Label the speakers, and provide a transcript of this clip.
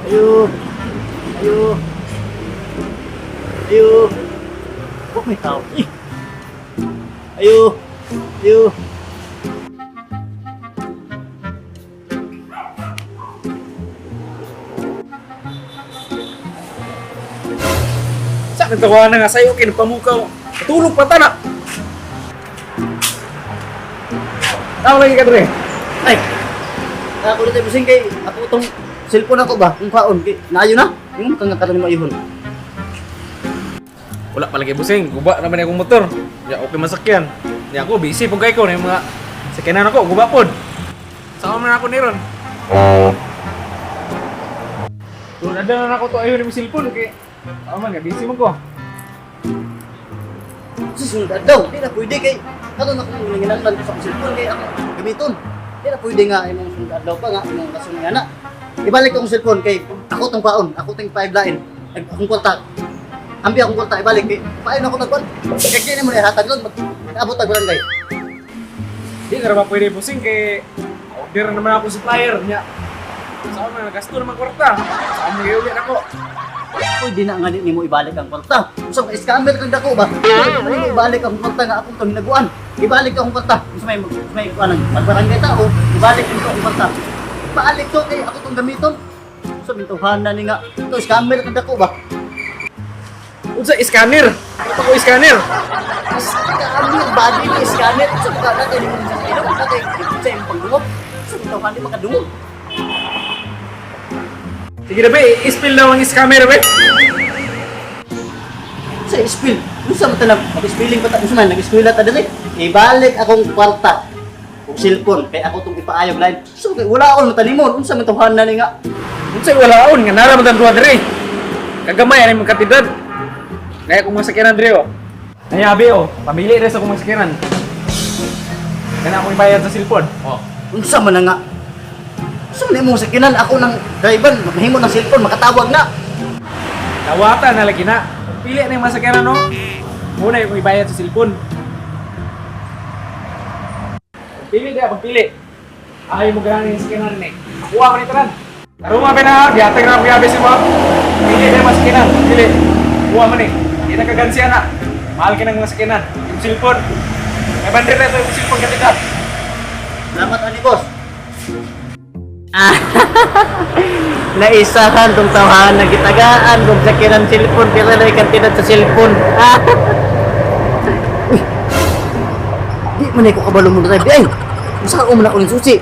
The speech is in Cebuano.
Speaker 1: Ayo. Ayo. Ayo. Oh, may tao. Eh. Ayo. Ayo.
Speaker 2: Sa nagtawa na nga sa'yo, kinapamukaw. Tulog pa ta na. Tao lagi ka dre.
Speaker 1: Ay. Ako ulit ay busing kay ako itong cellphone ako ba? Kung kaon kay naayo na. Yung kang karon mo ayuhon.
Speaker 2: Wala pa lagi busing, guba naman akong motor. Ya okay masakyan. Ya ako busy pud kay ko na yung mga sakyanan ako, guba pod. Sama man ako ni ron. Tun ada na ako to ayun yung cellphone kay Tama nga busy man ko.
Speaker 1: Susunod adlaw, di na pwede kay karon ako nanginahanglan ko sa akong cellphone kay ako gamiton. Di na pwede nga imong sunod adlaw pa nga imong kasunod nga na. Ibalik akong cellphone kay ako tong paon, ako tong paiblain. Akong kwarta. Ambi akong kwarta ibalik kay paano ako nagkuan. Kay kini mo ihatag ron, mag-abot tag barangay.
Speaker 2: Di na ba pwede busing kay order naman ako supplier niya. Sama man gasto naman kwarta. Sama gyud ako.
Speaker 1: Pwede na nga nimo ibalik ang kwarta. Unsa ka scammer kang dako ba? Pwede na nimo ibalik ang kwarta nga akong tong hinaguan. Ibalik akong kwarta. Unsa may kuan magbarangay ta o ibalik nimo akong kwarta. Balik to kay ako tong gamiton. Unsa mintuhan na ni nga to scammer kang dako ba?
Speaker 2: Unsa scanner? Ano ko scanner?
Speaker 1: Scammer body ni scanner. Unsa ka na kay nimo sa ilong ka kay sa imong pagdungog. Unsa mintuhan ni makadungog.
Speaker 2: Sige na ba, i-spill na ang scammer ba?
Speaker 1: Sa spill. Unsa man talang mag-spilling pa ta unsa man nag-eskwela ta diri. Ibalik akong kwarta ug cellphone kay ako tong ipaayog lain. So kay wala akong matanimon unsa man tuhan na ni nga.
Speaker 2: Unsa walaon nga nara man duha diri. Kagamay ani mong katidad. Kaya kung masakyanan diri oh. Nayabi oh, pamili ra sa kong masakyanan. Kana akong ibayad sa cellphone. Oh.
Speaker 1: Unsa man na nga. Unsa man imong sakinan ako ng driver mahimo ng cellphone makatawag na.
Speaker 2: Dawata na lagi na. Pili na yung masakyanan no. Muna yung ibayad sa cellphone. Pili dia, pagpili. Ayaw mo ganahan yung sakyanan ni. Kuha ko ni tanan. Tarunga pa na, gihatag na ako yabi si mo. Pili na yung masakyanan, pili. Kuha man eh. Hindi na kagansiya na. Mahal ka ng masakyanan. Yung cellphone. May bandit na ito yung cellphone katidad.
Speaker 1: Salamat ani boss. Ah. Naisahan tong tawhan nagitagaan kung sakinan cellphone pero na kantidad sa cellphone. Ah. Uy. Di man ko kabalo mo drive ay. Unsa ka man ako ning susi?